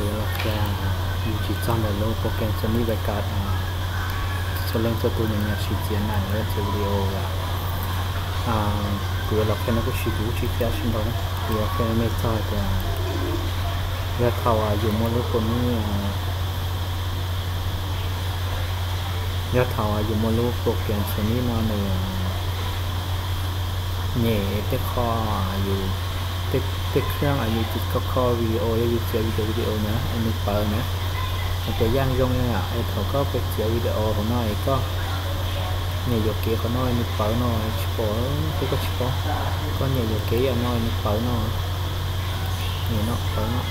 Kuv yuav los qhia yus tsis txog ntawm lub program Sony Vegas, txhua leej txhua tus nyiam nyiam siv txiav nas los yog txiav video lawm. Kuv yuav los qhia no kuj tsis, kuv kuj tsis qhia tsis ntau na, kuv yuav qhia nej txog tias yog thaum yus muaj lub pro, yog thaum yus muaj lub program Sony no nws nyem tej qho, yus, tej qho yus kho kho video, yog yus txiav video, video na es nws pawv na, hais tias yaj zoo na, es thaum koj pem txiav video hauv no es koj nyem yuam kev qhov no es nws pawv no, tsis pom, koj tsis paub, koj nyem yuam kev yam no es nws pawv no, nyem no pawv no,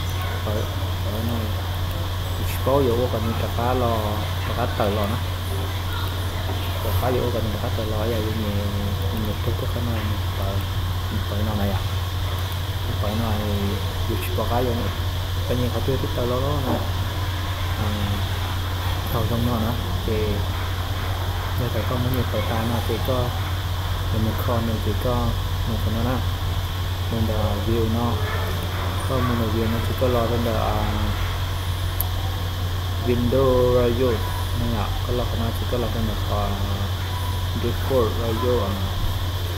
pawv, pawv no, yus tsis paub yuav ua kom nws rov qab los, rov qab tawm los na. Rov qab yuav ua kom nws rov qab tawm los yog yus nyem, nyem rau tej qhov no nws pawv, nws pawv no na yom, nws pawv no, yus tsis pom qab yuav, koj nyem qhov twg twb tawm los na. Thaum zoo no na ces yog tias koj muab nyem pawv tas no ces koj yuav mus kho nws ces koj mus qhov no na, mus ntawm view no, koj mus ntawm view no ces koj los rau ntawm Windows Rayo no yom, koj los qhov no ces koj los rau ntawm qhov Default Rayo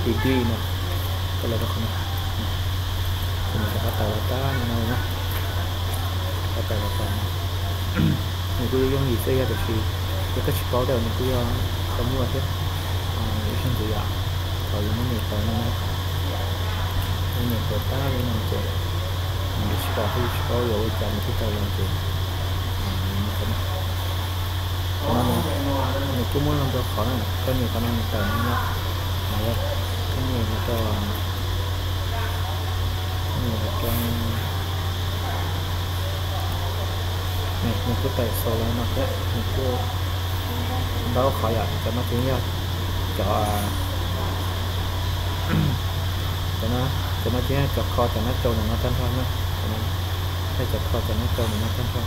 T D no, koj los rau qhov no, ces nws rov qab tawm los tag no na, rov qab tawm los tag no. Nws kuj yooj yim xwb yog tiam sis yog koj tsis paub tej nws kuj yog qhov nyuaj thiab. Ib zaug ntxiv yom, thaum yus muab nyem pawv no na, muab nyem pawv tag li no ces nws tsis pom thiab yus tsis paub yuav ua cas nws thiaj tawm los ces qhov no, qhov no nws kuj muaj zoo rau qhov na, koj nyem qhov no nws tawm no na, koj nyem rau, nyem rau, nws kuj tawm xaus los no thiab, nws kuj ntau qhov yom, cov no ces yog cov, cov no ces yog cov kho cov nab tsau ntawm no tag nrho na, yog cov kho cov nab tsau ntawm no tag nrho.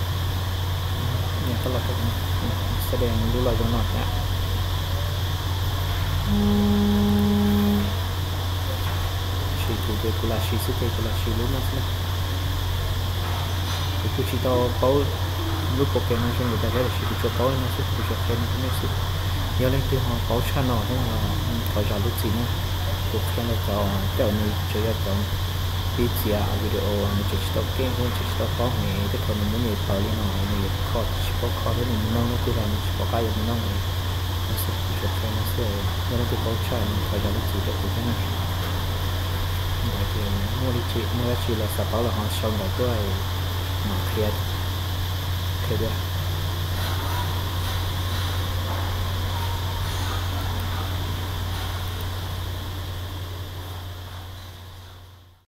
Nyiam koj los rau, xab dees lub los zoo no thiab. Tab sis kuv ces kuv lam siv xwb ces kuv lam siv lub no xwb na. Kuv kuj tsis tau paub lub program no zoo li cas thiab tab sis kuv tsuas paub li no xwb, kuv tsuas qhia no rau nej xwb. Yog leej twg ho paub tshaj no thiab no thov zam lub txim na. Kuv qhia los cov tej uas nws tseem yog cov pib txiav video nws tseem tsis tau keej thiab nws tseem tsis tau paub heev, tej thaum nws muab nyem pawv li no nws yuav kho tsis paub kho thiab nws mus noog leej twg los nws tsis pom qab yuav mus noog li no xwb. Kuv tsuas qhia no xwb, yog leej twg paub tshaj no thov zam lub txim rau kuv thiab na. Ntawd ces muaj dab tsi, muaj dab tsi los xav paub los ho sau ntawv tuaj mam qhia, qhia dua.